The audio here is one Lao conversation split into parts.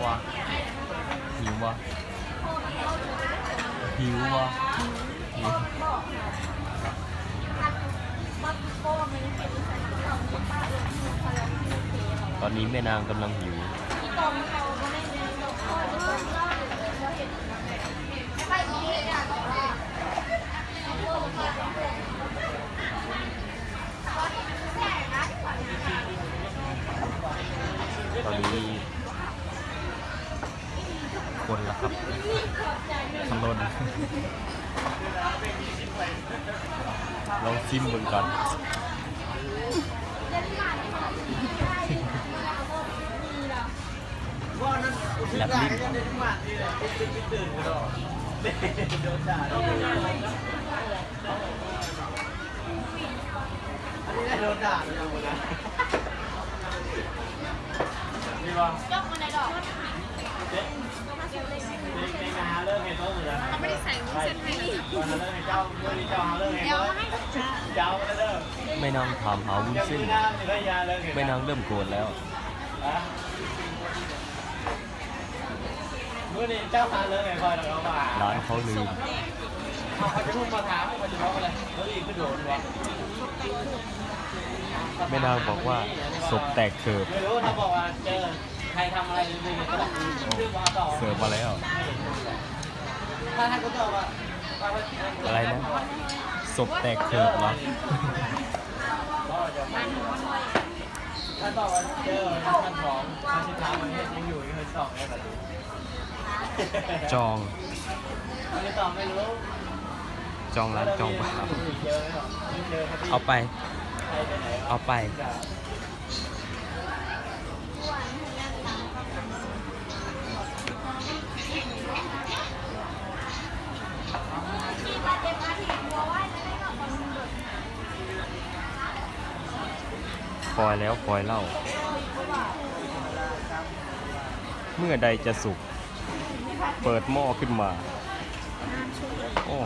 ຫິວບໍ່? ຫິວບໍ່? ຫິວ. ຕອນນີ້ແມ່ນາງກຳລັງຫິວ. ຕອນນີ້ຄົນລະຄັບ ຖະໜົນ ລອງຊີມເບິ່ງກ່ອນ. ແລັບລິ້ນ. ແມ່ນາງຖາມຫາວຸ້ນເສັ້ນ ແມ່ນາງເລີ່ມໂກດແລ້ວ. ມື້ນີ້ເຈົ້າຫາເລື່ອງໃຫ້ຂ້ອຍດອກວ່າ ຫຼານເຂົາລືມ ເຂົາຈະຮູ້ມາຖາມ ເຂົາຈະບອກວ່າ ເຮີ້ຍ ຄືໂດນວະ. ແມ່ນາງບອກວ່າ ສົບແຕກເຂີບ. ໄມ່ຮູ້ ຖ້າບອກວ່າເຈີໃຄທຳອະໄລດີໆ ກໍບອກ ເສີບມາແລ້ວ. ຖ້າທ່ານກໍຕອບວ່າ ອະໄລນະ? ສົບແຕກເຂີບເນາະ. ທ່ານບອກວ່າເຈີ ທ່ານທ້ອງ ທ່ານຊິຖາມວ່າເຮັດຫຍັງຢູ່ ເຮືອນສອງໄດ້ບັດນີ້. ຈອງ ຈອງລານຈອງບາບ. ເອົາໄປ ເອົາໄປ. ຄອຍແລ້ວຄອຍເລົ່າ ເມື່ອໃດຈະສຸກ? ເປີດໝໍ້ຂຶ້ນມາ. ໂອ້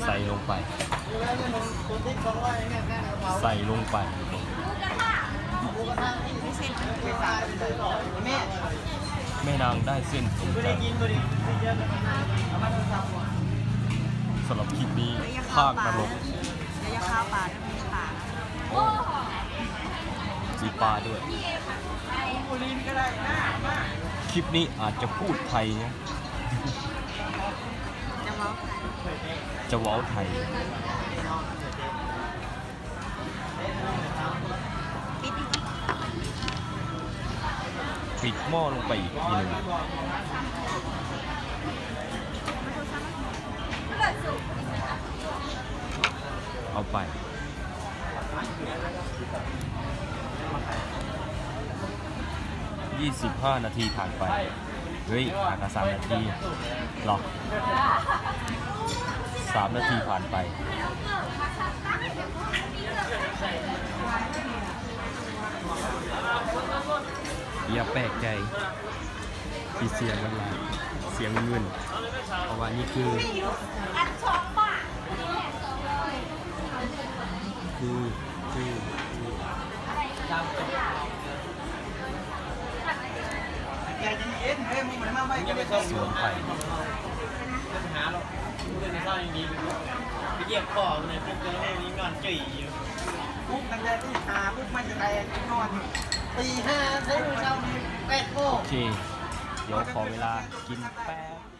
ໃສ່ລົງໄປ ໃສ່ລົງໄປ. ແມ່ນາງໄດ້ເສັ້ນສົມໃຈ. ສຳລັບຄລິບນີ້ ພາກນະລົກ. ໂອ້ ມີປາດ້ວຍ. ຄລິບນີ້ອາດຈະພູດໄທນະ. ຈະເວົ້າໄທ ຈະເວົ້າໄທ. ປິດໝໍ້ລົງໄປອີກທີໜຶ່ງ. ເອົາໄປ. ຊາວຫ້ານາທີຜ່ານໄປ. ເຮີ້ຍ ຫາກະສາມນາທີເນາະ. ສາມນາທີຜ່ານໄປ. ຢ່າແປກໃຈ ທີ່ເສຍເງິນຫຼາຍ ເສຍເງິນ ເພາະວ່ານີ້ຄື ຄື ຄື ຄື ສວນໄປ. ໂອເຄ ດຽວຂໍເວລາກິນແປັບ.